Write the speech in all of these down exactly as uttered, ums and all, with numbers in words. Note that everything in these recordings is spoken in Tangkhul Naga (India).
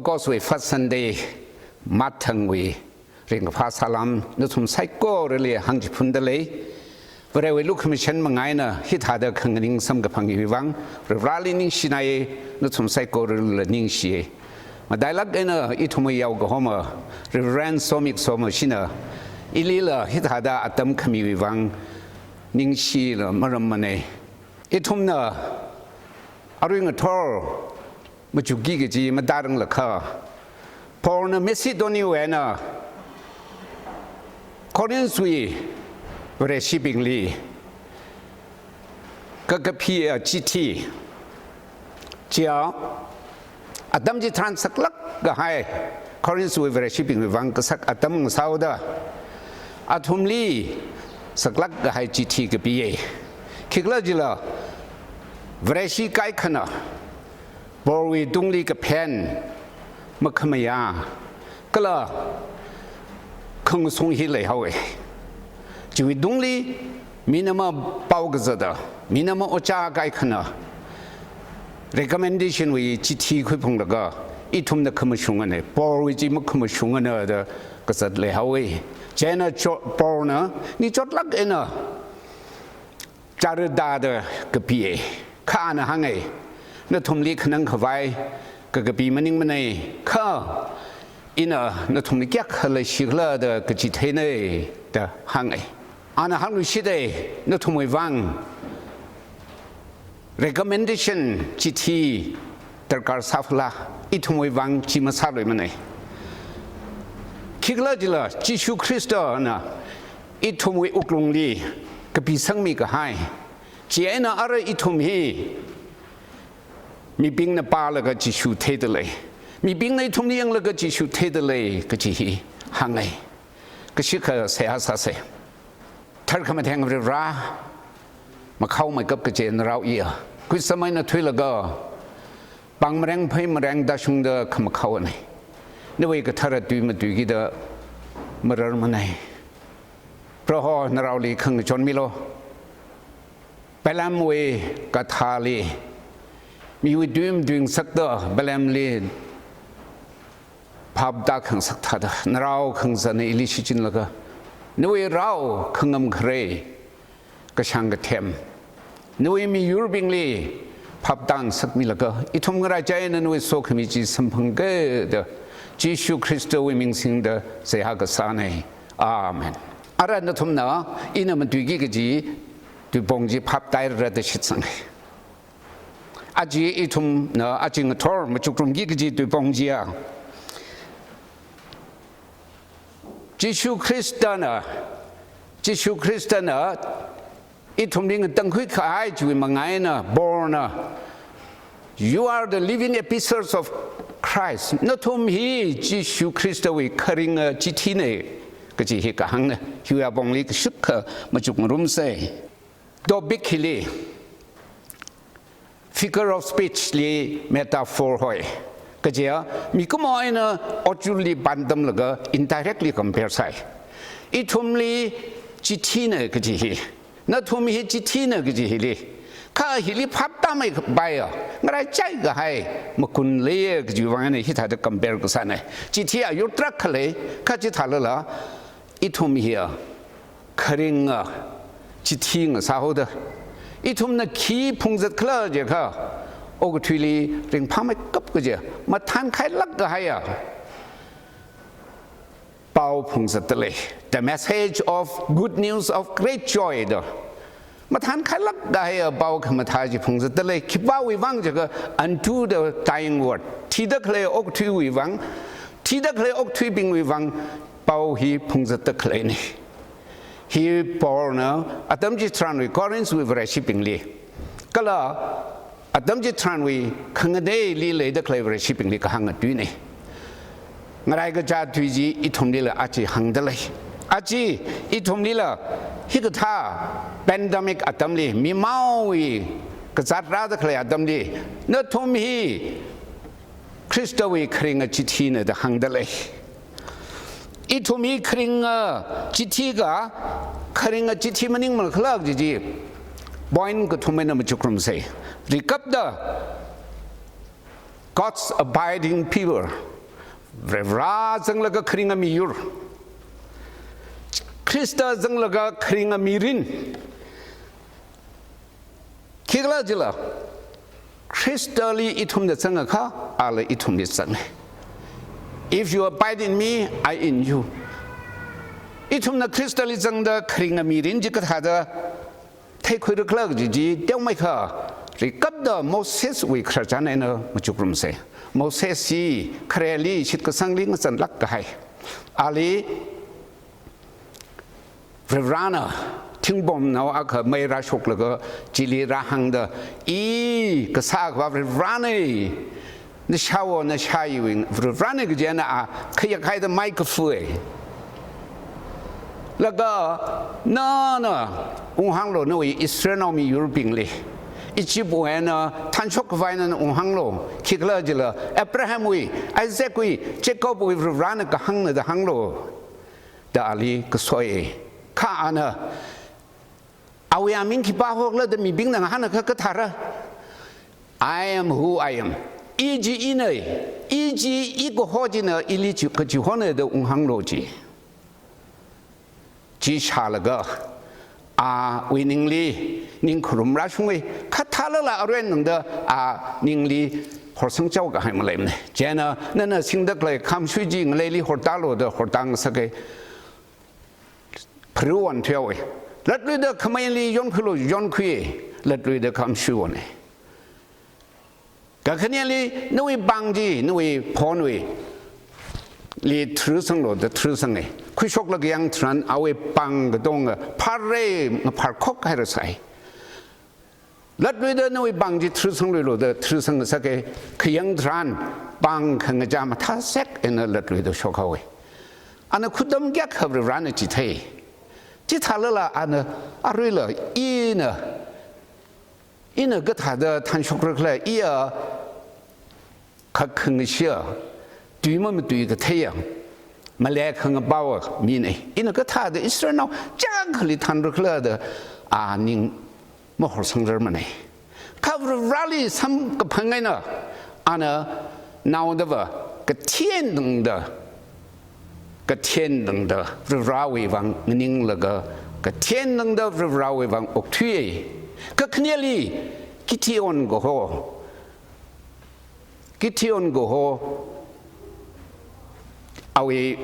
Pentecost wui first Sunday, March thangwui ringkaphā salam nathum saikorali hāngchiphunda lei. Varewui lukhamashan manga eina hithāda khanganing samkaphang hiwui vang Varivarali ningshinai, nathum saikorali ningshi. Matailāk eina ithumwui yaokahoma Reverend Somik Soma shina ilila hithāda atam khamiwui vang ningshila marammanei. Ithumna arui ngathor machukki kaji matāranglakha, Paulna Macedonia wui eina Corinth wui Vareshibingli kakapi, a, chithi, chiya atam chitharan saklāk kahai, Corinth wui Vareshibingwui vang kasak atam ngasāhaoda, athumli saklāk kahai chithi kapiya. Khikhalajila Vareshi kaikhana Paulwui tungli kaphen makhamayā kala khangasung hi leihaowa. Chiwui tungli mi nama pao kazata, mi nama ojā kaikhana recommendation wui chithi khuiphunglaga, ithumna khamashunganei, Paulwui chi makhamashungana da kazat leihaowa. Chieina cho-, Paulna ni chotlāk eina chara tāda kapiya. Kha ana hānga, nathumli khanang khavai kakapi maningmanei, kha ina nathumli kayākha leishikhala da kachitheina da hānga. Ana hāngluishita, nathumwui vang recommendation chithi darkar sāphala, ithumwui vang chi masāluimanei. Khikhalajila Jishu Khristana ithumwui wuklungli kapisangmi kahai, chieina ara ithum hi mibingna pālaga Jishu theida lei, mibingna ithumli yanglaga Jishu theida lei kaji hi hānga. Kashikha seihā sāsa. Tharkhamatheng Varivara, makhaomeikap kaje narao iya, kuisamai eina thuilaga pāng mareng phei mareng tāshungda khamakhaowanei. Nawui kathara tui matuikida mararmanei. Proho, naraoli khangachon milo. Balaamwui gadhali miwui tui matuingasakta Balaamli phap tākhangasak thāda, narao khangazana ili shichinlaga, nawui rao khangam kharei, kashāng kathem, nawui miyurbingli phap tāngasakmilaga, ithum ngaraichai eina nawui sokhami chi samphangki da Jishu Khristawui ming singda seihā kasānei. Amen. Ara nathumna ina matuiki kaji tuipong chi phap tāhaira da shitsanga. Aja ithumna aja ngathor machukrumki kaji tuipong chiya, Jishu Khristana, Jishu Khristana ithumli ngatangkhui kahai chiwui manga eina Paulna, "You are the living epistles of Christ." Nathum hi Jishu Khristawui kharinga chithinei kaji hi kahāngna. Hiwui apongli kashikha machukngarumsa. Topic hili figure of speech li metaphor hoi. Kajiya mikumo eina ojuli pāntamlaga indirectly compare sāi. Ithumli chithina kaji hi, nathum hi chithina kaji hili, kha hili phap tāmeipaiya, ngaraichai kahai makun leiya kajiwui vang eina hithāda compare kasāna. Chithi ayur tarākha lei, kha chithālala ithum hiya kharinga chithi ngasāhaoda, ithumna khi phungzatkhala jiakha, okathuili ringphāmeikap kaji, mathānkhailāk kahaiya pao phungzatta lei. The message of good news of great joy da. Mathānkhailāk kahaiya pao khamathā chi phungzatta lei. Khipāwui vang jiakha, unto the dying world. Thida khalei okathuiwui vang, thida khalei okathuibingwui vang pao hi phungzatta khaleinei. Hi Paulna atam chitharanwui Corinthwui Vareshibingli kala atam chitharanwui khangateili leida khalei Vareshibingli kahānga tuinei. Ngaraikacha tui chi ithumlila aja hāngda lei. Aja ithumlila hikathā pandemic atamli, mimaowui kazāt rāda khalei atamli, nathum hi Khristawui kharinga chithina da hāngda lei. Ithum hi kharinga chithi ka, kharinga chithi maningmala khala kaji chi point kathum eina machukrumsa. Rikapta God's abiding people. Varivara zanglaga kharinga miyur, Khrista zanglaga kharinga mirin. Khikhala jila, Khristali ithumna zangakha, ala ithumli zanga. "If you abide in me, I in you." Ithumna Khristali zangda kharinga mirin chi kathāda theikhuira khala kaji chi teomeikha, rikapda Moseswui khararchan eina machukrumsa. Moses hi khareli shitkasangli ngazanlāk kahai. Ali Varivarana thingbomnao akha mei rāshoklaga chili rāhāngda, "I kasā Akhava Varivarana, nashāwo nashāyiwui Varivarana," kaji eina a khayākhaida mai kafu. Laga, "Nana unghānglu nawui Israelnao miyurbingli, Egyptwui eina thanshok khavai nana unghānglu, khikhala jila Abrahamwui, Isaacwui, Jacobwui Varivarana kahāngna da hānglu," da ali kasoi. Kha ana, "Awui aming khipā hokhala?" da mibingna ngahānakha kathāra? "I am who I am." I chi ina, i chi i kaho china, ili chi kachihona da unghānglu chi. Chi shālaga, awui ningli ningkharum rāshunga, kha thālala arui eina tangda a ningli horsangchao kahai maleimana. Chieina nana singda khalei khamshui chi ngaleili hortālu da hortāngasaka. Phariwon thuihaowa. Latluida khameili yonkhuilu, yonkhui, latluida khamshuiwona. Kakhaneli, "Nawui pāng chi nawui phonwuili tharsanglu," da tharsanga. Khuishoklaga yangtharan awui pāng katonga phāra, ngaphārkhok haira sai. "Latluida nawui pāng chi tharsangluilu," da tharsangngasaka. Khayangtharan pāng khangachā mathāsek eina latluida shokhaowa. Ana khutam kayākha Varivarana chithei. Chithālala ana aruila ina, ina kathāda thanshokra khala, iya khakhangashia, tui mamatui katheiya, malei khangapao mina, ina kathāda Israelnao chāng akhali thanra khala da a ning mahorsangrarmana. Kha Varivarali samkaphang eina ana naodava kathien tangda, kathien tangda Varivarawui vang nganinglaga, kathien tangda Varivarawui vang okthuiya. Kakhaneli Gideon kaho, Gideon kaho, awui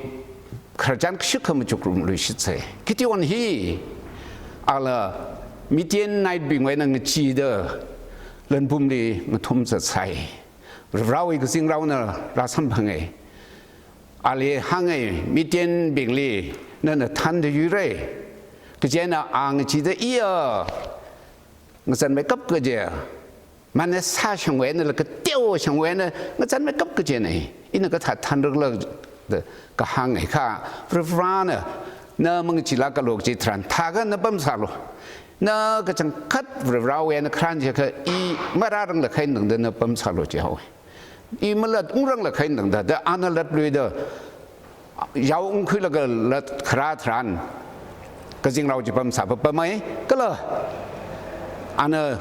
khararchan kashikha machukrumluishitsa. Gideon hi ala Midianitebingwui eina ngacheeda lanpumli ngathum zatsai. Varivarawui kazingraona rāsamphanga. Ali hānga, "Midianbingli nana thanda yuira." Kaji eina a ngacheeda iya ngazanmeikap kaje, Manasseh shangwui einala kateo shangwui eina ngazanmeikap kajena. Ina kathā thanra khala da kahānga kha, Varivarana, "Na mangacheelākalu chitharan, thākha na pamsālu. Na kachangkhat Varivarawui eina kharan jiakha i marāranglakha eina tangda na pamsālu," jihaowa. "I malat ungranglakha eina tangda," da ana latluida yao ungkhuilaga lat kharā tharan, kazingrao chi pamsā papamai, kala ana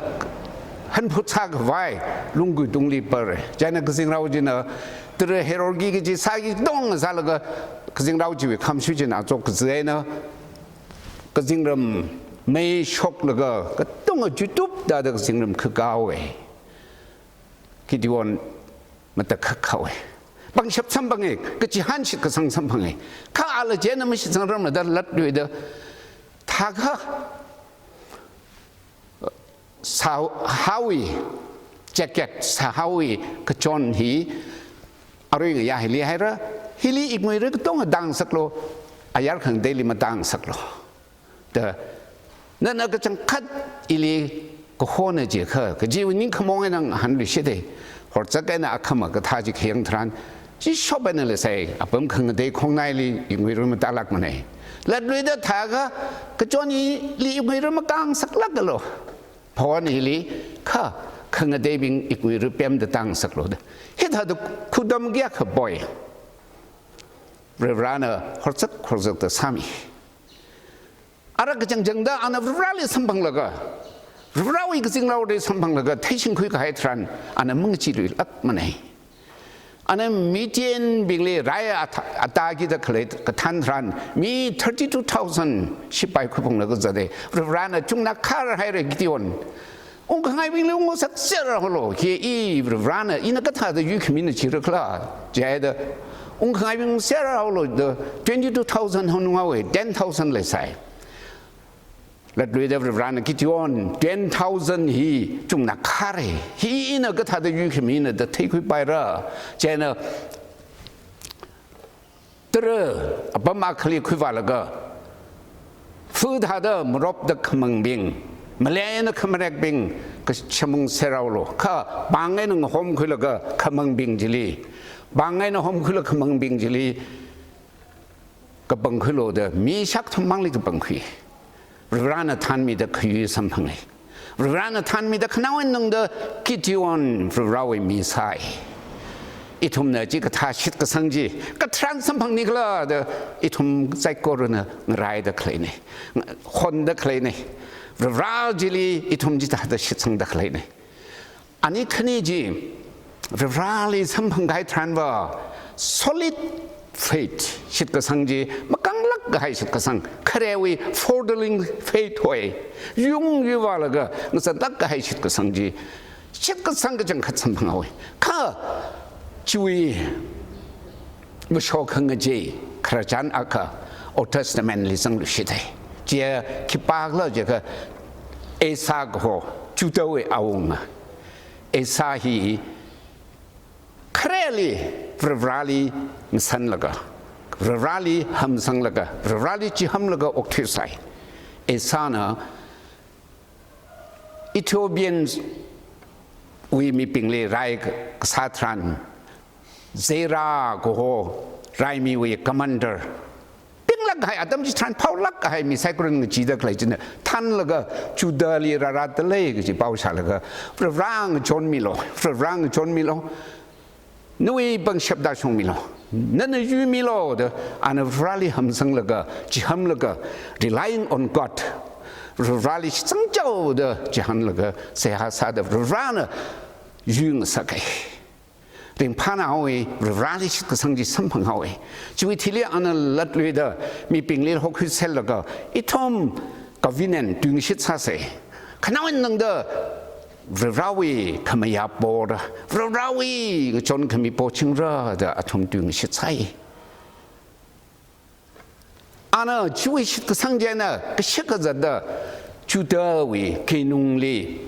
hanphut sākhavai lunggui tungli para. Chieina kazingrao china tara hierarchy kaji sāki katonga sālaga, kazingrao chiwui khamshui china achok kazi eina kazingram mei shoklaga katonga chuitup tāda kazingram khakaowa. Gideon matakhak haowa. Pangshap samphanga, kachihān shitkasang samphanga. Kha ala chieina mashitsangramla da latluida, thākha sāhaowui jacket, sāhaowui kachon hi arui ngayā hili haira, hili iknguira katonga tāngasaklu, ayar khangateili matāngasaklu. Da, nana kachangkhat ili kahona jiakha, kajiwui ningkhamong eina ngahānluishita. Horzak eina akhama kathā chi khayang tharan, chishop eina leisai, apam khangatei khongnaili iknguira matālākmana. Latluida thākha, kachon hili iknguira makāngasaklākalu. Phon hili kha, khangateibing iknguira pemda tāngasaklu da. Hithāda khutam kayākha poi. Varivarana horzak horzakda sāmi. Ara kachangchangda ana Varivarali samphanglaga, Varivarawui kazingraoli samphanglaga theishingkhui kahai tharan, ana mangacheeluilākmana. Ana Midianbingli rai atha-, atākida khalei kathān tharan, mi thirty-two thousand shipai khuiphunglaga zata. Varivarana chungna khar haira Gideon. Ungkhangaibingli ungngasak serhaolu, khi i Varivarana, ina kathāda yuikhamina jirakhala, jihaida. Ungkhangaibing serhaolu da twenty-two thousand haonunga we, ten thousand leisai. Latluida Varivarana Gideon, ten thousand hi chungna khar hi. Hi ina kathāda yuikhamina da theikhuipaira. Chieina tara apam akhali khuivālaga, fu thāda maropda khamangbing, malena khamarekbing, kashamung serhaolu, kha pāng eina homkhuilaga khamangbing chili, pāng eina homkhuilaga khamangbing chili, kapangkhuilu da mi shākthum mangli kapangkhui. Varivarana thānmida khayui samphangi. Varivarana thānmida khanao eina tangda Gideon Varivarawui mi sāi. Ithumna chikathā shitkasang chi katharan samphangnikhala da ithum saikorana ngaraida khaleina, honda khaleina. Varivara chili ithum chithāda shitsangda khaleina. Ani khani chi, Varivarali samphangkahai tharanva, solid faith, shitkasang chi, makanglāk kahai shitkasang, kharewui foundling faith hoi, yungyuivālaga, ngasatlāk kahai shitkasang chi, shitkasang kachangkhat samphanghaowa. Kha, chiwui, mashok khangachei, khararchan akha, Old Testament li zangluishita. Chiya khipākhala jiakha, Asa kaho, Judahwui awunga. Asa hi khareli, Varivarali ngasanlaga, Varivarali hamsanglaga, Varivarali chihamlaga okthuisai. Asana Ethiopian wui mibingli rai kasā tharan, Zerah kaho raimiwui commander, pinglāk kahai, atam chitharan phaolāk kahai mi saikorana ngachida khalei china, thanlaga Judahli rārāda lei kaji pao shālaga, Varivara ngachonmilu, Varivara ngachonmilu, nawui pangshap tāshungmilu, nana yuimilu da, ana Varivarali hamsanglaga, chihamlaga, relying on God, Varivarali shitsangchaoda chihamlaga, seihā sāda Varivarana yuingasaka. Ringphānhaowa, Varivarali shitkasang chi samphanghaowa. Chiwui thili ana latluida, mibingli hokhuiserlaga, ithum covenant tuingashit sāsa. Khanao eina tangda, Varivarawui khamayā pora, Varivarawui ngachonkhami pochingra da athum tuingashit sāi. Ana chiwui shitkasang china, kashak kazatda, Judahwui keinungli,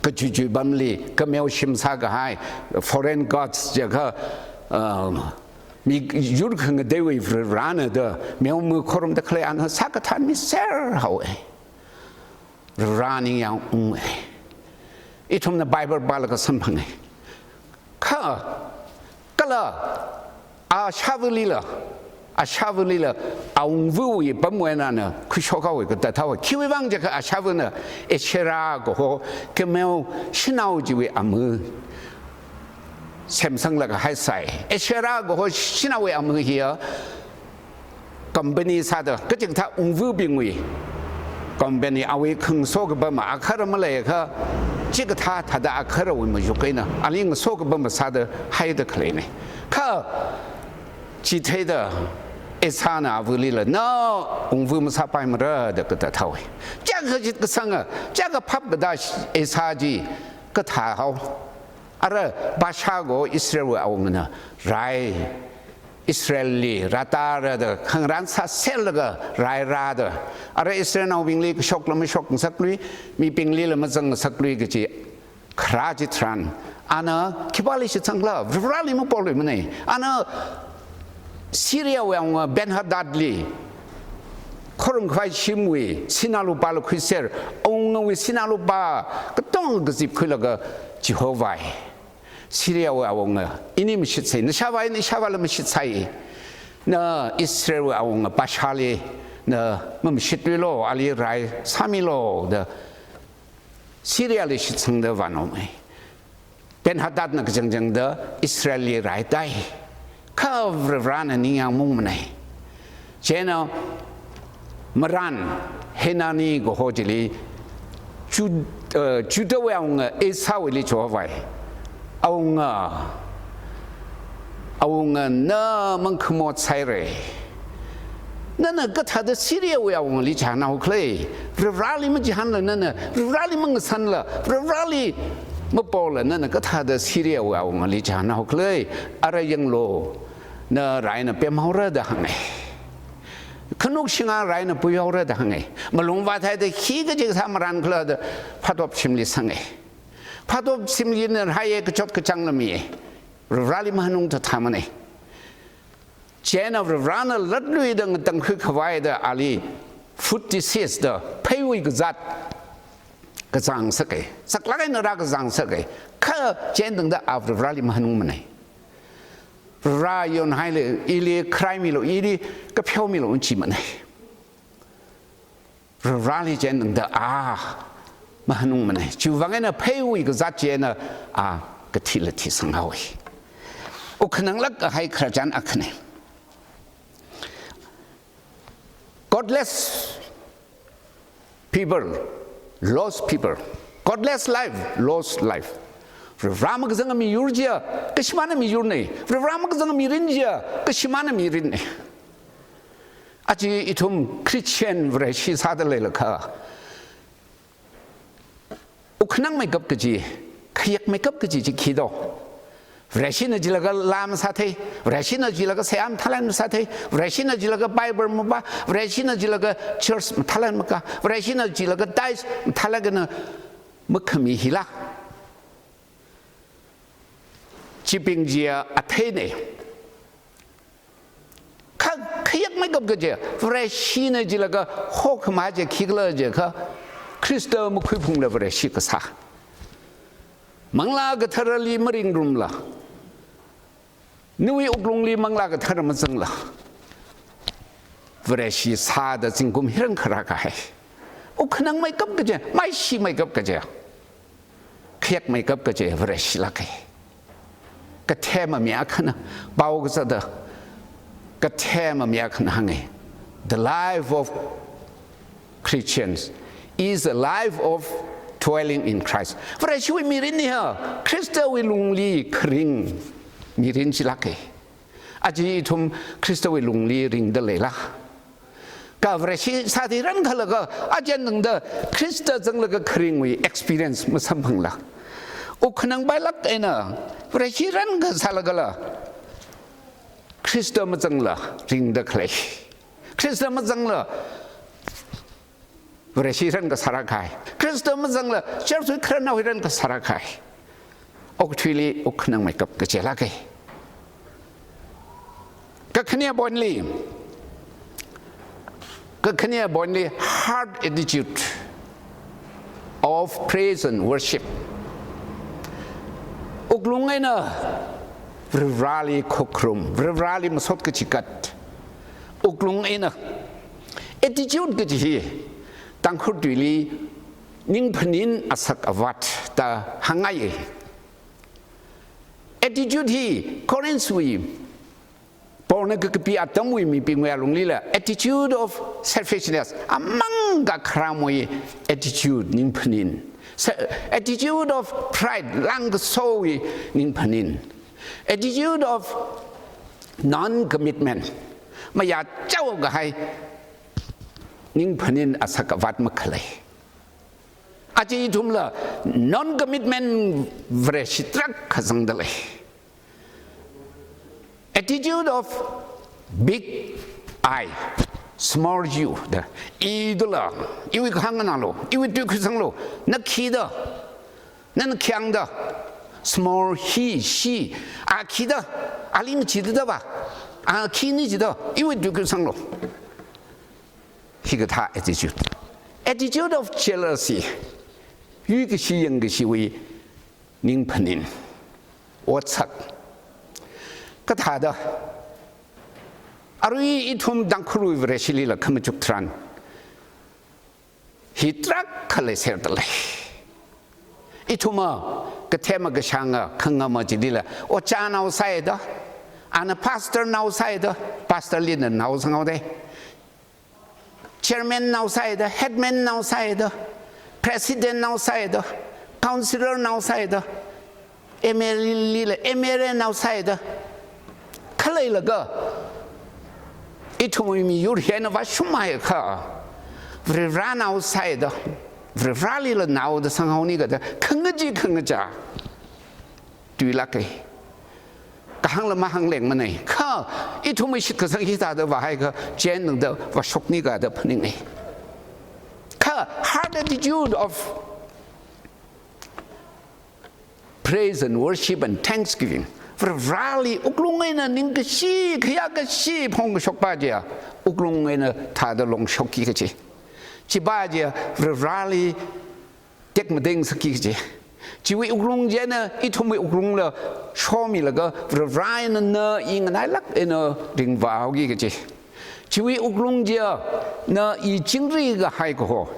kachuichui pamli, kameo shim sākahai, foreign gods jiakha, um, miyur khangateiwui Varivarana da, meoma khorumda khalei ana sākathanmi serhaowa. Varivara ningyāng unga. Ithumna Bible pālaga samphanga. Kha, kala, ashāvalila, ashāvalila, awungvawui pamwui eina ana khuishokhaowa katathao. Khiwuivang jiakha ashāvana Asherah kaho kameo shanao chiwui ama semsanglaga haisai. Asherah kaho shanaowui ama hiya company sāda, kachikathā wungvabingwui company awui khangaso kapama akhara maleiakha, chikathā thāda akharawui mayuk eina ali ngaso kapama sāda haida khaleina. Kha chitheida Asana avalila, na wungva masāpaimara da katathaowa. Chiyākha shitkasanga, chiyākha phap katā Asa chi kathāhao. Ara Baasha kaho Israelwui awungana rai, Israelli rātāra da khangarān sāserlaga rai rāda, ara Israelnaobingli kashokla mashokngasaklui, mibinglila mazangngasaklui kaji kharā chitharan, ana khipāli shitsangkhala, Varivarali mapoluimana. Ana Syriawui awunga Benhadadli khorumkhavai shimwui sinā lupāla khuiser, awungawui sinā lupā katonga kazip khuilaga chihovai. Syriawui awunga, ini mashitsai, nashāvā eina ishāvāla mashitsai. Na Israelwui awunga Baashali na mamashitluilu, ali rai sāmilu da Syriali shitsangda vānomai. Benhadadna kachangchangda Israelli raitāi. Kha Varivarana ningyāng ungmana. Chieina marān Hanani kaho chili Ju-, eh, Judahwui awunga Asawuili chihovai. Awunga, Awunga na mangkhamo sāhaira. Nana kathāda Syria wui awungali chānhaokhala? Varivarali machihānla nana, Varivarali mangasanla, Varivarali mapola nana kathāda Syria wui awungali chānhaokhala? Ara yanglu, na raina pemhaora da hānga. Khanuk shinga raina puihaora da hānga. Malung vāthaida hi kaji kasā marānkhala da phatop shimli sanga. Phatop shimlina rāhaiya, kachot kachāngla miya. Varivarali mahanungda thāmana. Chieina Varivarana latluida ngatangkhui khavai da ali foot disease da pheiwui kazāt kazang sāka. Saklāk eina rākazang sāka. Kha chieina tangda a Varivarali mahanungmana. Varivara yonhaila, ili kharai milu, ili kapheomilu, chimana. Varivarali chieina tangda a mahanungmana. Chiwui vang eina pheiwui kazāt chieina a kathila thisanghao. Wukhananglāk kahai khararchan akhana. Godless people, lost people. Godless life, lost life. Varivara makazanga miyur chiya kashimāna miyurna. Varivara makazanga mirin chiya kashimāna mirinna. Aja ithum Christian Vareshi sāda leilakha, wukhanangmeikap kaji, khayakmeikap kaji chi khi do? Vareshina jilaga laa masāthei, Vareshina jilaga seihā mathālāk eina masāthei, Vareshina jilaga Bible mapā, Vareshina jilaga church mathālāk eina makā, Vareshina jilaga tithe mathālāk eina makhami hila? Chibing chiya atheina. Kha khayakmeikap kaji, Vareshina jilaga hokhama chi khikhala jiakha, Khrista makhuiphungla Vareshi kasā. Manglā Katharali maringrumla, nawui wuklungli Manglā Kathara mazangla, Vareshi sāda zingkum hiran kharā kahai. Wukhanangmeikap kaji, maishimeikap kaji, khayakmeikap kaji Vareshi lāka. Kathema mi akhana pao kazāda, kathema mi akhana hānga, the life of Christians is a life of dwelling in Christ. Vareshiwui mirin hi Khristawui lungli kharing mirin chi lāka. Aja ithum Khristawui lungli ringda leila? Kha Vareshi sāda rankhalaga, aja tangda Khrista zanglaga kharingwui experience masamphangla? Wukhanangpailāk eina Vareshi rankha sālagala, Khrista mazangla ringda khalei, Khrista mazangla Vareshi rankha sāra kahai, Khrista mazangla church wui khararnao hi rankha sāra kahai. Okathuili wukhanangmeikap kaji lāka. Kakhanea pointli, kakhanea pointli, heart attitude of praise and worship. Wuklung eina Varivarali khokharum, Varivarali masot kachikat. Wuklung eina, attitude kaji hi Tangkhul tuili ningphanin asak avat da hāngngai. Attitude hi Corinth wui Paulna kakapi atamwui mibingwui alunglila, attitude of selfishness, amang kakharamwui attitude, ningphanin. Se-, attitude of pride, langkasowui ningphanin. Attitude of non-commitment, mayāchao kahai ningphanin asak avat makhalei. Aja ithumla non-commitment Vareshi tarākha zangda lei. Attitude of big I, small you da. I dala, iwui kahāng nganālu, iwui tui khuisanglu, na khi da, nana khi ang da, small he, she, a khi da, ali machida da va, a khi ni jida, iwui tui khuisanglu. Hikathā attitude. Attitude of jealousy. Yuikashi yangkashiwui ningphanin, otsak. Kathāda, arui ithum Tangkhulwui Vareshilila khamachuk tharan, hi tarākha leiserda lei. Ithumva kathema kashanga khangama chilila, ojānao sāi da, ana pastornao sāi da, pastorlina nao sangao de. Chairmannao sāi da, headmannao sāi da, presidentnao sāi da, councillornao sāi da, M L A lila, M L Anao sāi da, Khaleilaga, ithumwui miyur hi eina vāshungmeiakha, Varivarānao sāida, Varivarālila naoda sanghaoni kajida, khangachee khangachā tuilāka. Kahāngla mahānglengmanei. Kha ithumwui shitkasang hithāda vāhaiakha, chieina tangda vāshokni kajida phaninga. Kha heart attitude of praise and worship and thanksgiving. Varivarāli wuklung eina ningkashi, khayākashi phongkashokpa chiya, wuklung eina thāda longshokki kaji. Chipa chiya, Varivarāli tekmateingasakki kaji. Chiwui wuklung chieina ithumwui wuklungla shomilaga, Varivarā eina na i nganailāk eina ringvāhaoki kaji. Chiwui wuklung chieina i chingri kahai kaho,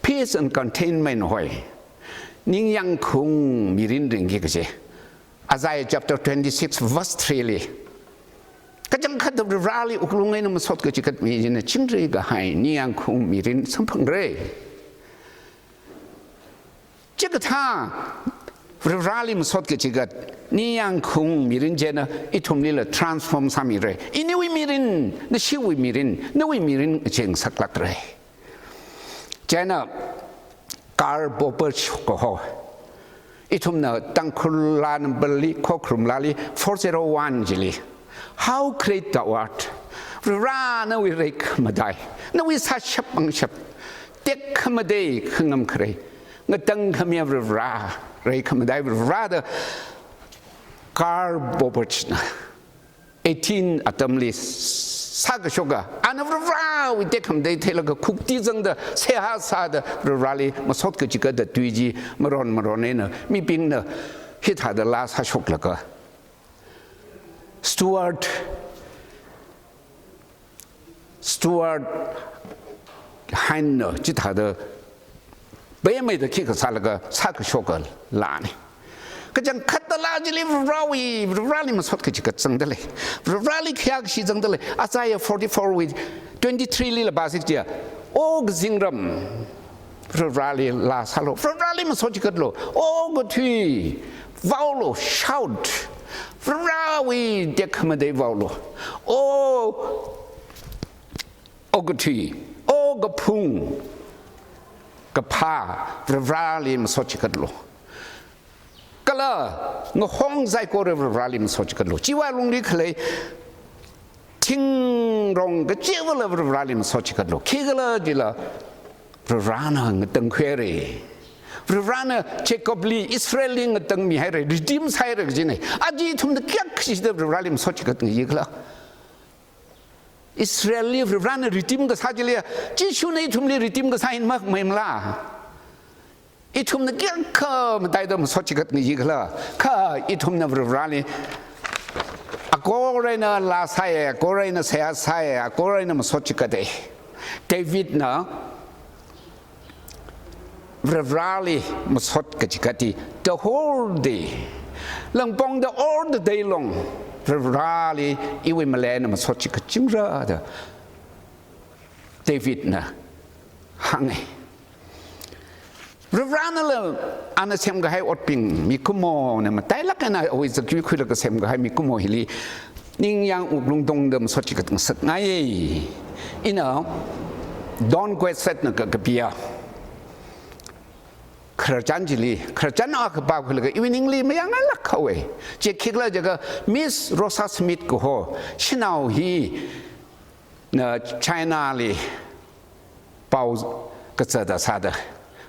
peace and contentment hoi, ningyāngkhaung mirin ringki kaji. Isaiah chapter twenty-six verse three li. Kachangkhatta Varivarāli wuklung eina masot kachikat mi china chingri kahai, ningyāngkhaung mirin samphangra. Chikathā Varivarāli masot kachikat, ningyāngkhaung mirin chieina ithumlila transform sāmira. Iniwui mirin, nashiwui mirin, nawui mirin chengsaklākra. Chieina Karl Popper kaho, ithumna Tangkhul laa number li, Khokharum laali four zero one chili, "How great thou art." Varivarā nawui reikhamatei, nawui sāshap pangshap, tekhamatei khangam kharei, ngatangkhami Varivarā, reikhamatei Varivarā da Karl Popper na eighteen atamli sākashoka, ana Varivarāwui tekhamatei theilaga khukti zangda, seihā sāda, Varivarāli masot kachikatda tui chi maron maron eina mibingna hithāda laa sāshoklaga, Stuart, Stuart Hine na chithāda paimeida khikha sālaga sākashoka laani. Kachangkhatta laa chili Varivarāwui, Varivarāli masot kachikat zangdalei. Varivarāli khayākashi zangdalei. Isaiah forty-four wui twenty-three lila pāsi kajiya, "O kazingram, Varivarāli laa sālu, Varivarāli masot chikatlu. O kathui, vaolu, shout. Varivarāwui tekhamatei vaolu. O, o kathui, o kaphung, kaphā, Varivarāli masot chikatlu. Kala ngahong saikora Varivarāli masot chikatlu. Chiwui lungli khalei thingrong kachiva̱la Varivarāli masot chikatlu. Khikhala jila Varivarāna ngatangkhuihaira. Varivarāna Jacobli, Israelli ngatangmihaira, redeem sāhaira kajina. Aja ithumna kayākha kashida Varivarāli masot chikatngayi khala? Israelli Varivarāna redeem kasā chili, Jishuna ithumli redeem kasā hi makhameimala? Ithumna kayākha mataida masot chikatngayi khala? Kha ithumna Varivarāli akor eina laa sāya, akor eina seihā sāya, akor eina masot chikata. Davidna Varivarāli masot kachikatda the whole day, langpongda all the day long, Varivarāli iwui maleina masot chikat chingra da Davidna hānga. Varivarānala ana semkahai otbing, mikumona matailāk eina awui zakyui khuilaga semkahai mikumo hili ningyāng wuklung tongda masot chikat ngasakngai. Ina Don Quixote na ka, kapiya khararchan chili, khararchan akha pākhuilaga iwui ningli mayāngailāk haowa. Chi khikhala jiakha Miss Rosa Smith kaho shanao hi na Chinali pao kazata sāda,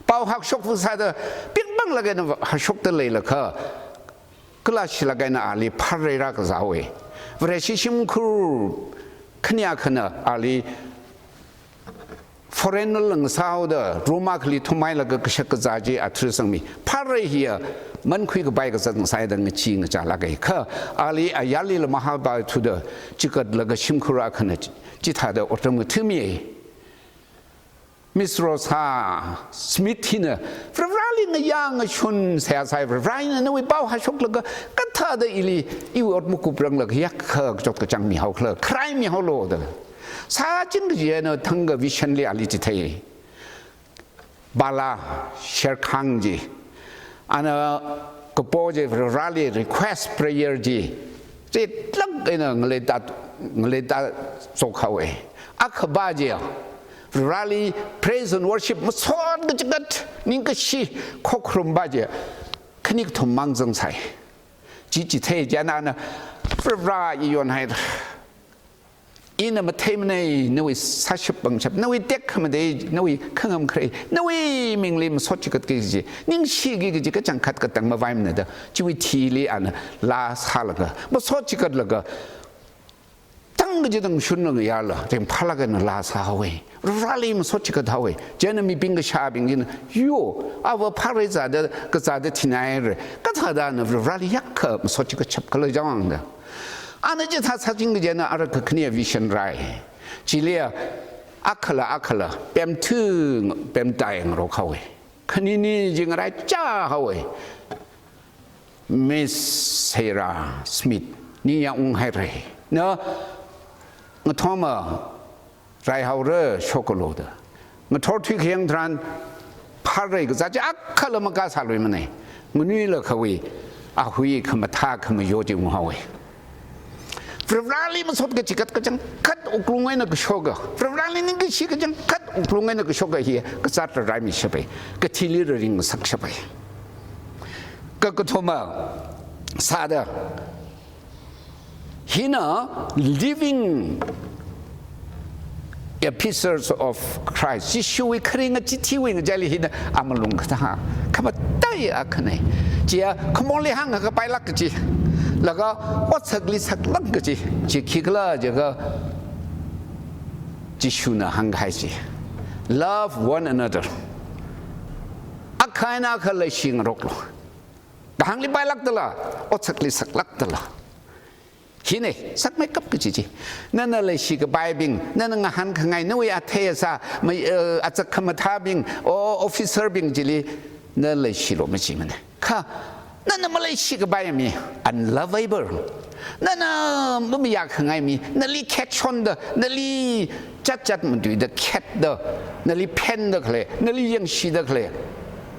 pao hākshok sāda, pingpanglaga eina hākshokda leilakha, kala shilaga eina ali pharrei rākazāhaowa. Vareshi shimkhur khani akhana ali foreign lang sāhaoda, room akhali thummeilaga kashak kazā chi athrisangmi. Pharrei hiya mankhui kapai kazat ngasāida ngachee ngachālāka. Kha ali ayarlila mahāpaithuda chikatlaga shimkhur akhana chi, chithāda otram ngathamiya. Miss Rosa Smith hina Varivarāli ngayā ngashun seihā sāi, Varivarā hina nawui pao hāshoklaga kathāda ili, iwui ot makupranglaga kayākha kachot kachāng mihaokhala, kharai mihaolu da. Sāchin kaji eina thangkha vision li ali chithei. Bala Sher Khan chi, ana kapo chi Varivarāli request prayer chi tetlāk eina ngaleita, ngaleita shokhaowa. Akhava chiya, Vareli praise and worship masot kachikat, ningkashi khokharum va chiya, khani kathum mang zangsai. Chi chithei chieina ana, Vare, i yonhaira. Ina matheimana nawui sāshap pangshap, nawui tekhamatei, nawui khangam kharei, nawui mingli masot chikat kaji, ningshiki kaji kachangkhat katang mavaimana da, chiwui thili ana laa sālaga, masot chikatlaga, tang kaji tangshunlaga yarla, ringphālaga ana laa sāhaowa. Vareli masot chikat haowa. Chieina mibing kashābing china, yo, ava phārai zāda, kazāda thinai re. Kathāda ana Vareli yākha masot chikatshap khala jiwuivang da. Ana chithā sāching kaji eina ara kakhane vision rai. Chiliya akhala akhala pemthu pemtai ngarokhaowa. Khanini chi ngaraichā haowa. Miss Sarah Smith, ni ya unghaira. Na ngathor marahaora shoklu da. Ngathor thuikhayang tharan phārai kazā chi akhala makasāluimana. Nganuilakha awui, ahui khamathā khamayo chi unghaowa. Vareli masot kachikat kachangkhat wuklung eina kashoka, Vareli ningkashi kachangkhat wuklung eina kashoka hi kazāt rāraimishapa, kathili rāringsakshapa. Kakathuma sāda, hina living epistles of Christ, Jishuwui kharinga chithiwui ngachaili hina amalung kathā khamataiya akhana. Chiya khamorli hāngkapailāk kaji, laga otsakli saklāk kaji, chi khikhala jiakha Jishuna hāngkahai chi, love one another. Akha eina akha leishi ngaroklu. Kahāngli pailākdala, otsakli saklākdala. Hina sakmeikap kaji chi. Nana leishikapaibing, nana ngahānkhangai, nawui athei asā, mai, eh, azak khamathābing, o officer bing chili na leishilu majimana. Kha nana maleishikapai mi, unlovable. Nana mamayākhangai mi, nali khetshonda, nali chatchat matuida khetda, nali phenda khalei, nali yangshida khalei,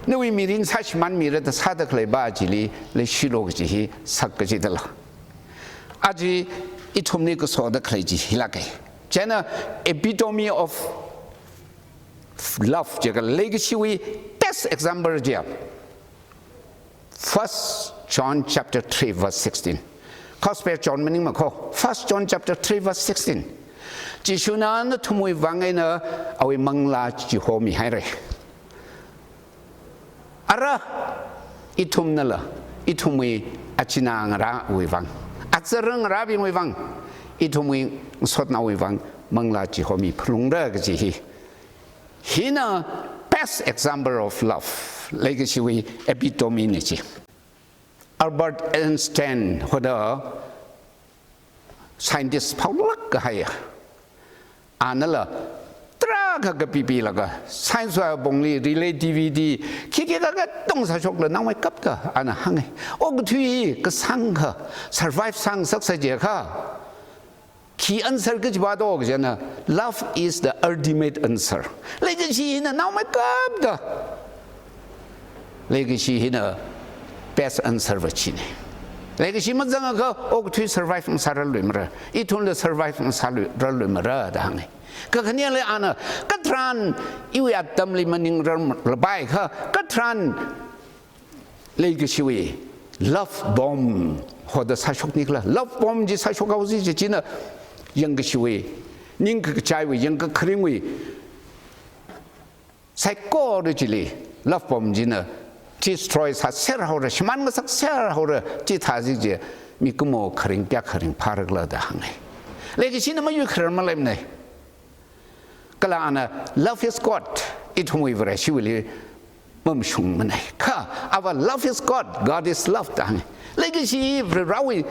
nawui mirin sāshimānmira da sāda khalei va chili leishilu kaji hi sak kajidala. Aja ithumli kasoda khalei chi hilāka. Chieina epitome of love jiakha leikashiwui best example chiya First John chapter three verse sixteen. Gospel John maningmana ko, First John chapter three verse sixteen. Jishuna nathumwui vang eina awui manglā chihomihaira. Ara ithumnala, ithumwui achinā ngarāwui vang, azar ngarābingwui vang, ithumwui ngasotnaowui vang manglā chihomi phalungra kaji hi. Hina best example of love, leikashiwui epitome na chi. Albert Einstein hoda scientist phaolāk kahaiya, anala tarākha kapipilaga, science wui apongli relativity, khikhi kakatonga sāshokla naomeikapta ana hānga. Okathui hi kasāngkha, survive sāngasaksa jiakha, khi answer kachiva do kajina, love is the ultimate answer. Leikashi hina naomeikapta, leikashi hina best answer va china. Leikashi mazangakha okathui survive masārarluimara, ithumla survive masārarluimara da hānga. Kakhaneli ana, katharan iwui atamli maningrarlapai kha, katharan leikashiwui love bomb hoda sāshoknikhala. Love bomb chi sāshokhaosi chi china yangkashiwui, ningkachaiwui, yangkakharingwui saikora chili love bomb china destroy sāserhaora, shimān ngasakserhaora, chithāsi chi mikumo kharing kayākha ringphārakhala da hānga. Leikashina mayuikharar maleimana. Kala ana love is God, ithumwui Vareshiwuili mamashungmana. Kha ava love is God, God is love da hānga. Leikashi Varewui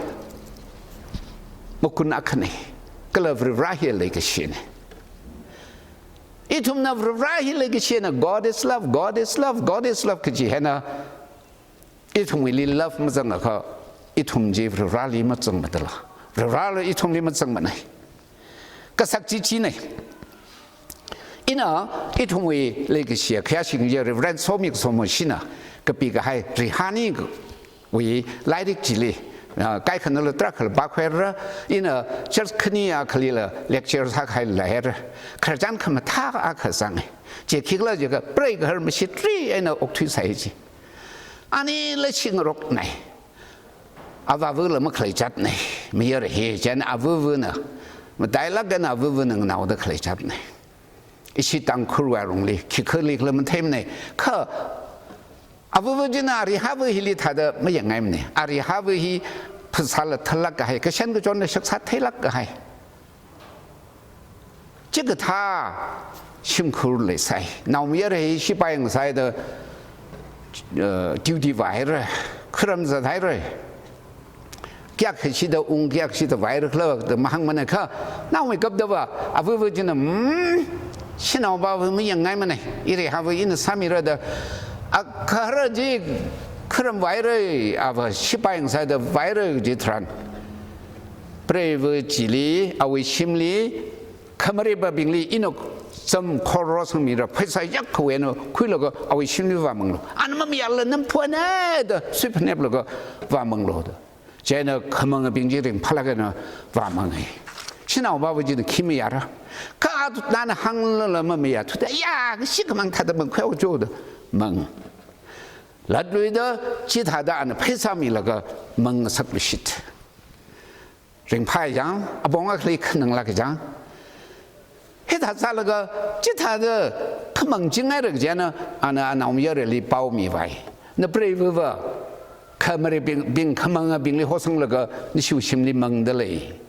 makun akhana. Kala Vare hi leikashina. Ithumna Vare hi leikashina, God is love, God is love, God is love kaji hina, ithumwuili love mazangakha, ithum chi Vareli mazangmadala, Varela ithumli mazangmana. Kasak chi china. Ina ithumwui leikashi khayāshing ya Reverend Somi Somo shina kapikahai Rihani wui lairik chili Ah, kaikhanala tarākhala pākhuira, ina church khani akhalila lecture sākahai leira. Khararchan khamathā akha zanga. Chi khikhala jiakha, preigaharmei shitri eina okthuisai ji. Anila shingarokna. Avāvala makhalei chatna. Mayara hi, chieina avavana. Matailāk eina avavana nganaoda khalei chatna. Ishi Tangkhulwui alungli, khikhalila matheimana. Kha, avava china arihava hili thāda mayangngaimana. Arihava hi phasāla thālāk kahai, kashan kachonla shakzat theilāk kahai. Chikathā shimkhur leisai. Naomayara hi shipai ngasaida, eh, duty vāhaira, kharam zathaira. Kayākha shida ung, kayākha shida vāhaira khala da mahāngmana kha, naomeikapta va, avava china, "Hmm, shanaova va mayangngaimana, irihava ina sāmira" da, agahara chi kharam vāhaira, ava shipai ngasaida vāhaira chitharan, preiva chili, awui shimli, khamaripabingli ina zam khorosangmira, pheisā yakkhavai eina khuilaga awui shimli vāmanglu. Ana mamayālala namphu eina da suiphaneplaga vāmanglu da. Chieina khamangabing chi ringphālāk eina vāmanga. Shanaova va china khi mayāra. Kha athum nana hānglala mamayāthuda, ya, kashi khamang thāda mangkhuihaocho da mang. Latluida chithāda ana pheisā milaga mangngasakluishit. Ringphāya chang, apong akhali khananglāka chang. Hithā sālaga, chithāda khamang chingaira kaji eina, ana anaomayarali pao mivai. Na preiva va, khamaribing, bing khamangabingli hosanglaga, nashiwui shimli mangda lei.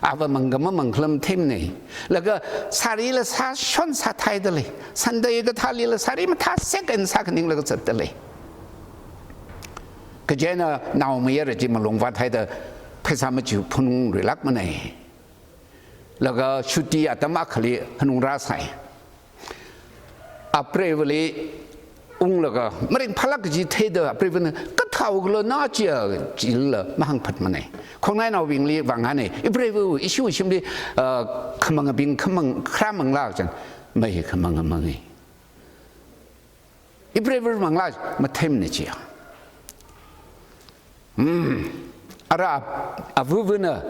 Ava mangkha mamangkhala matheimana. Laga sarila sāshon sāthaida lei. Sunday kathālila sari mathā second sākhaninglaga zatda lei. Kaji eina naomayara chi malung vāthaida pheisā machiphunungluilākmana. Laga chutti atam akhali hanung rāsai. Apreivali unglaga maringphālāk kaji theida apreivana, "Kathāhaokhala na chia?" chila mahāngphatmana. Khongnainaobingli vāngahāna. Ipreiva, ishiwui shimli, ah, khamangabing, khamang, kharā manglā chang. Mai khamanga manga. Ipreiva manglā matheimana chia. Hmm. Ara avavana,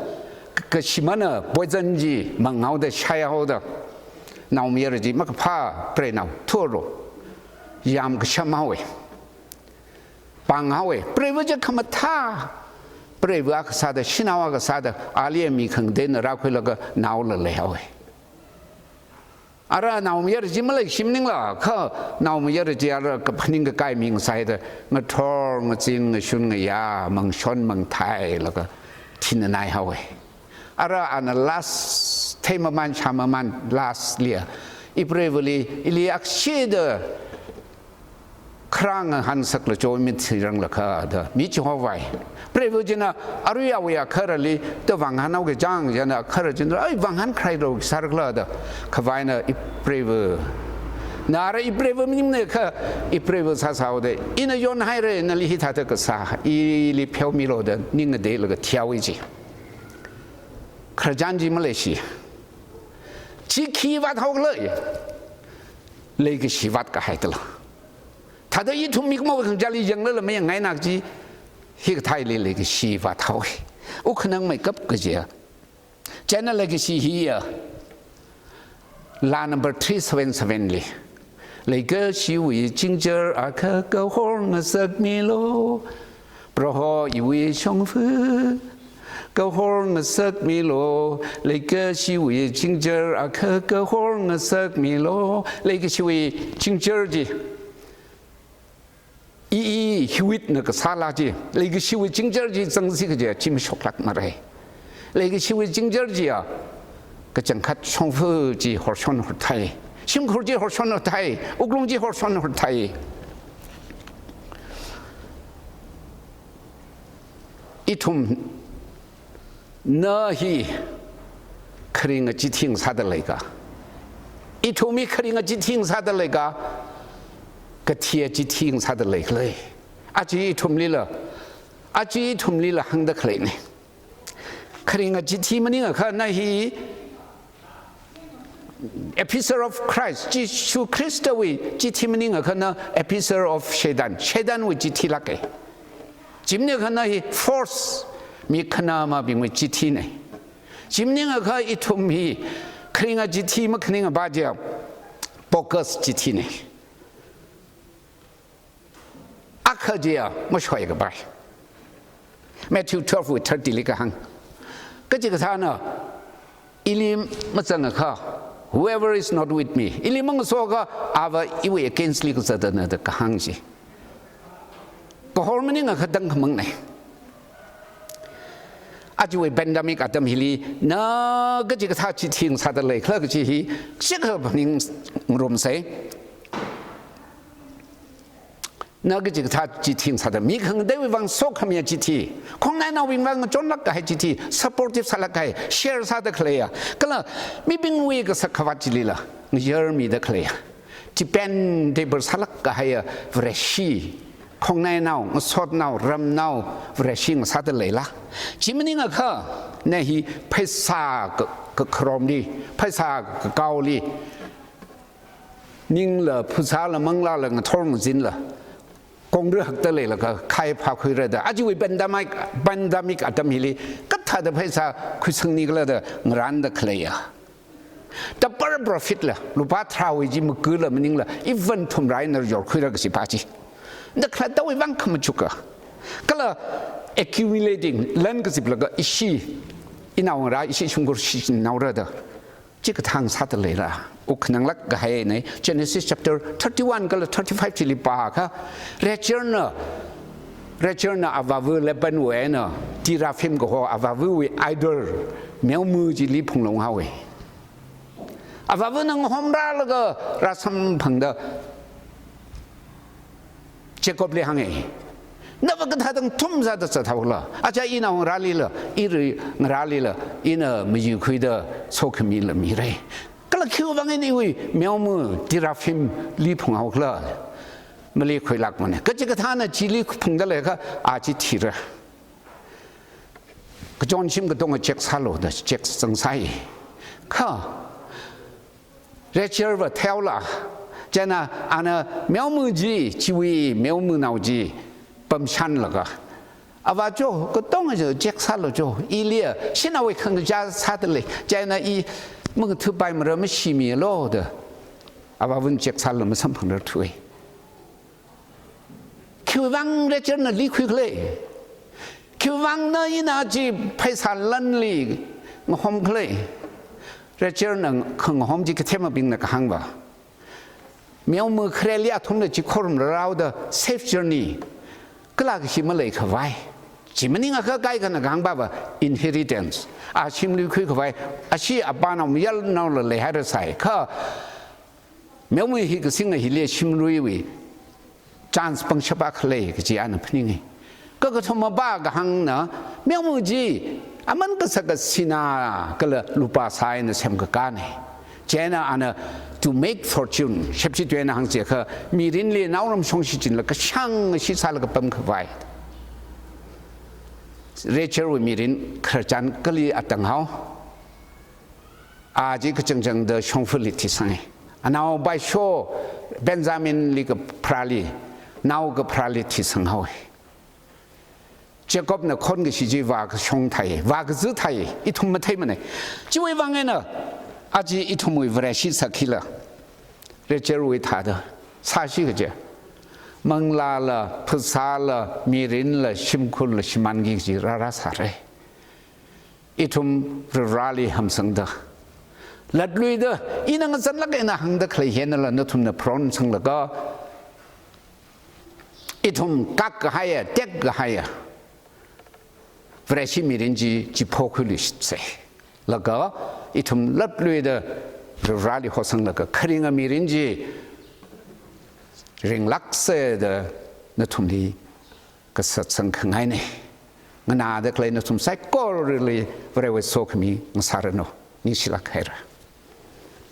kashimana poison chi manghaoda, shaihaoda, naomayara chi makaphā preinao thuro. Yamkasham haowa. Pānghaowa. Preiva chi khamathā. Preiva akha sāda, shanao akha sāda, ali mi khangateina rākhuilaga naola leihaowa. Ara naomayara chi maleikashi maningla, kha naomayara chi ara kaphaning kakai mi ngasaida, ngathor, ngazin, ngashun, ngayā, mangshon, mangthailaga thinanai haowa. Ara ana last, theimaman, shāmaman, last liya. Ipreivali, ili akshida kharā ngahānsaklaga chomit thiranglakha da, mi chihovai. Preiva china arui awui agahara lida vāngahānhaoki chang, chieina agahara china, "Ai, vāngahānkharailu sārakhala" da. Khavai eina ipreiva. Na ara ipreiva maningmana kha, ipreiva sāsāhaoda, ina yonhaira, nali hithāda kasā, ili pheomilu da, ning ngateilaga thihaowa chi. Khararchan chi maleishi. Chi khi vāthaokhala? Leikashi vātkahaidala. Thāda ithum mikumo khangachāli yanglala mayangngaina kaji, hikathāli leikashi vāthaowa. Wukhanang meikap kajiya. Chieina leikashi hiya, laa number three seven seven li. Leikashiwui chingchar akha kahor ngasakmilu. Proho iwui shongfa kahor ngasakmilu. Leikashiwui chingchar akha kahor ngasakmilu. Leikashiwui chingchar chi. I, i, hiwuina kasāla chi, leikashiwui chingchar chi zangsi kajiya, chi mashoklākmara. Leikashiwui chingchar chiya, kachangkhat shongfa chi horshon horthai. Shimkhur chi horshon horthai. Wuklung chi horshon horthai. Ithum na hi kharinga chithi ngasāda leika? Ithum hi kharinga chithi ngasāda leika? Kathia chithi ngasāda leikhala? Aja ithumlila, aja ithumlila hāngda khaleina. Kharinga chithi maningakha na hi Epistle of Christ, Jishu Khristawui chithi maningakha na Epistle of Satan, Satanwui chithilāka. Chi maningakha na hi force, Mi khanamabingwui chithina. Chi maningakha ithum hi kharinga chithi makhaninga ba chiya, bogus chithina. Akha chiya mashoikapai. Matthew twelve wui thirty li kahāng. Kachikathāna ili mazangakha, "Whoever is not with me," ili mangasoakha, ava iwui against li kazatna da kahāng chi. Kahor maningakha tangkhamangna. Ajawui pandemic atam hili, na kachikathā chithi ngasāda leikhala kachi hi, shikha phaningngarumsa. Na kachikathā chithi ngasāda, mi khangateiwui vang sokhamiya chithi, khongnainaobing vang ngachonlāk kahai chithi, supportive sālāk kahai, share sāda khaleiya, kala mibingwui kasak khavāt chilila ngayarmida khaleiya, dependable sālāk kahaiya Vareshi, khongnainao, ngasotnao, ramnao Vareshi ngasāda leila. Chi maningakha, na hi pheisā ka, kakharomli, pheisā kakaoli, ningla, phasāla, manglāla, ngathor ngazinla, kongri hakda leilaga khai phākhuira da. Ajawui pandemic, pandemic atam hili kathāda pheisā khuisangni khala da ngarānda khaleiya. Double profit la, lupā tharāwui chi makula maningla, even thumrā eina yorkhuira kachi pa chi. Da khalattawui vang khamachuka. Kala accumulating, lan kaziplaga ishi, inaongarā, ishi shimkhur shichinnaora da. Chikathā ngasāda leira. Wuk khananglāk kahaina, Genesis chapter thirty-one kala thirty-five chili pākha, Rachelna, Rachelna avāva Labanwui eina teraphim kaho avāvawui idol meoma chili phunglu haowa. Avāvana ngahomrālaga rāsamphangda Jacobli hānga, "Nava kathāda ngathum sāda zathaokhala? Aja inaongarālila, iringarālila, ina mayuikhuida sokhamila mira. Kala khiwui vang eina iwui meoma teraphimli phunghaokhala? Maleikhuilākmana." Kachikathāna chili phungda leikha, a chi thira. Kachonshim katonga check sālu da check zangsai. Kha Rachelva theihaola, chieina ana meoma chi, chiwui meomanao chi pamshanlaga, "Avā cho, katonga chi check sālu cho, iliya shanaowui khangachā sāda lei, chieina i mangathupaimara, mashimilu," da avāvana check sālu masamphangrarthuwa. Khiwui vang Rachelna leikhuikhala? Khiwui vang na ina chi pheisā lanli ngahomkhala? Rachelna khangahom chi kathemabingna kahāngva, meoma khareli athumna chi khorumrarhaoda safe journey, kala kashi maleikhavai. Chi maningakha kaikhana kahāngpava inheritance, a shim leikhuikhavai, ashi apānao mayarnaola leihairasai. Kha meoma hi kasinga hili shimluiwui chance pangshap akha lei kachi ana phaninga. Kakathuma ba kahāngna, meoma chi aman kasaka sinā kala lupā sā eina semkakāna. Chieina ana to make fortune, shepshi tuina hāngchiakha, mirinli naoram shongshichinla kashang shi sālaga pamkhavai. Rachelwui mirin khararchan kali atanghao. A chi kachangchangda shongfali thisanga. Anao paisho Benjaminli kapharāli, nao kapharāli thisanghaowa. Jacobna khonkashi chi vākashong thai, vākazi thai, ithum matheimana. Chiwui vang eina, aja ithumwui Vareshi sakhila, Rachelwui thāda sāsi kaje, manglāla, phasāla, mirinla, shimkhurla shimānki kaji rāra sāra. Ithum Varivarāli hamsangda, latluida, ina ngazanlāk eina hāngda khalei hi einala nathumna pharonsanglaga, ithum kak kahaiya, tek kahaiya Vareshi mirin chi chiphokhuiluishitsa. Laga ithum latluida Varivarāli hosanglaga kharinga mirin chi ringlāksa da nathumli kasatsang khangaina. Nganāda khalei nathum saikorali Varewui sokhami ngasāranu. Ningshilāk haira.